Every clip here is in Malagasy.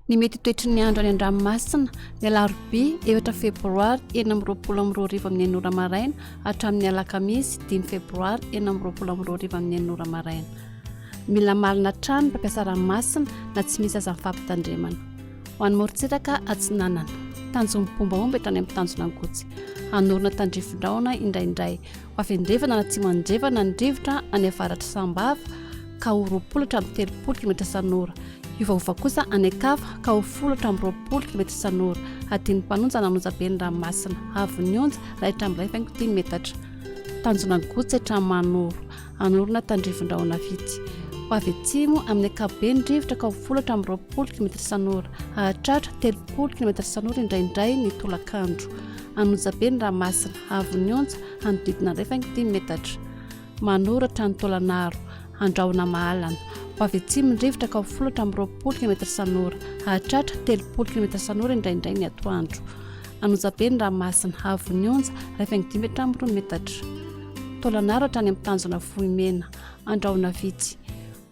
Ny mety ho toetry ny andro any an-dranomasina, ny alarobia efatra febroary 2026 amin'ny enina ora maraina hatramin'ny alakamisy dimy febroary 2026 amin'ny enina ora maraina. Mila malina hatrany ny mpampiasa ranomasina na tsy misy aza ny fampitandremana. Ho an'ny morontsiraka atsinanana, tanjon'ny mpombaomba eto any amin'ny tanjona Ankotsy. Hanorina tandrifin-drahona indraindray. Ho avy andrefana na atsimo andrefana ny rivotra any avaratr'i Sambava ka ho 20 hatramin'ny 30 kilometatra isan'ora. Hiovaova kosa any an-kafa ka ho 10 hatramin'ny 20 kilometatra isan'ora. Hadin'ny mpanonja na an'onjabe ny ranomasina. Haavon'ny onja, iray hatramin'ny 1,5 metatra. Tanjona Ankotsy hatramin'ny Mahanoro. Hanorina tandrifin-drahona vitsy. Ho avy atsimo amin'ny ankapobeny ny rivotra ka ho 10 hatramin'ny 20 kilometatra isan'ora. Hahatratra 30 kilometatra isan'ora indraindray ny tolakandro. An'Onjabe ny ranomasina. Haavon'ny onja, hanodidina ny 1,5 metatra. Manoratra ny Taolanaro. Andrahona mahalana. Ho avy atsimo ny rivotra ka ho 10 hatramin'ny 20 kilometatra isan'ora. Hahatratra 30 kilometatra isan'ora indraindray ny atoandro. An'Onjabe ny ranomasina. Haavon'ny onja, 1,5 hatramin'ny 2 metatra. Taolanaro hatrany amin'ny tanjona Vohimena. Andrahona vitsy.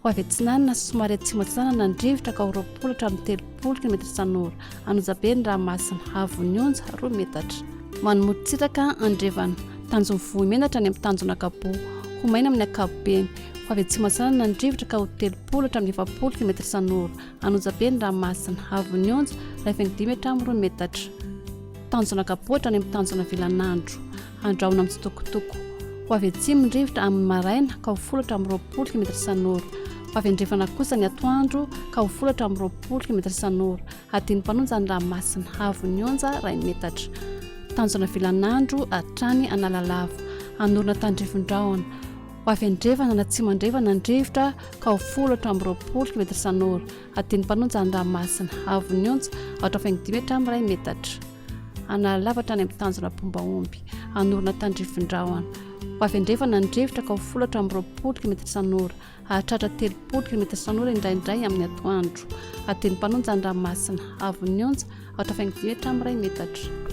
Ho avy atsinanana sy somary atsimo atsinanana ny rivotra ka ho 20 hatramin'ny 30 kilometatra isan'ora. An'Onjabe ny ranomasina. Haavon'ny onja, 2 metatra. Manomorontsiraka andrefana. Tanjon'ny Vohimena hatrany amin'ny tanjona Ankaboa. Ho maina amin'ny ankapobeny. Ho avy atsimo atsinanana ny rivotra ka ho 30 hatramin'ny 40 kilometatra isan'ora. An'Onjabe ny ranomasina. Haavon'ny onja, 1,5 hatramin'ny 2 metatra. Tanjona Ankaboa hatrany amin'ny tanjona Vilanandro. Andrahona mitsitokotoko. Ho avy atsimo ny rivotra amin'ny maraina ka ho 10 hatramin'ny 20 kilometatra isan'ora. Ho avy andrefana kosa ny atoandro ka ho 10 hatramin'ny 20 kilometatra isan'ora. Hadin'ny mpanonja ny ranomasina. Haavon'ny onja, iray metatra. Tanjona Vilanandro hatrany Analalava. Hanorina tandrifin-drahona. Ho avy andrefana na atsimo andrefana ny rivotra ka ho 10 hatramin'ny 20 kilometatra isan'ora. Hadin'ny mpanonja ny ranomasina. Haavon'ny onja, aotra faingo dimy hatramin'ny iray metatra. Analalava hatrany amin'ny tanjona mpomba omby. Hanorina tandrifin-drahona. Ho avy andrefana ny rivotra ka ho 10 hatramin'ny 20 kilometatra isan'ora. Hahatratra 30 kilometatra isan'ora indraindray amin'ny atoandro. Hadin'ny mpanonja ny ranomasina. Haavon'ny onja, aotra faingo dimy hatramin'ny iray metatra.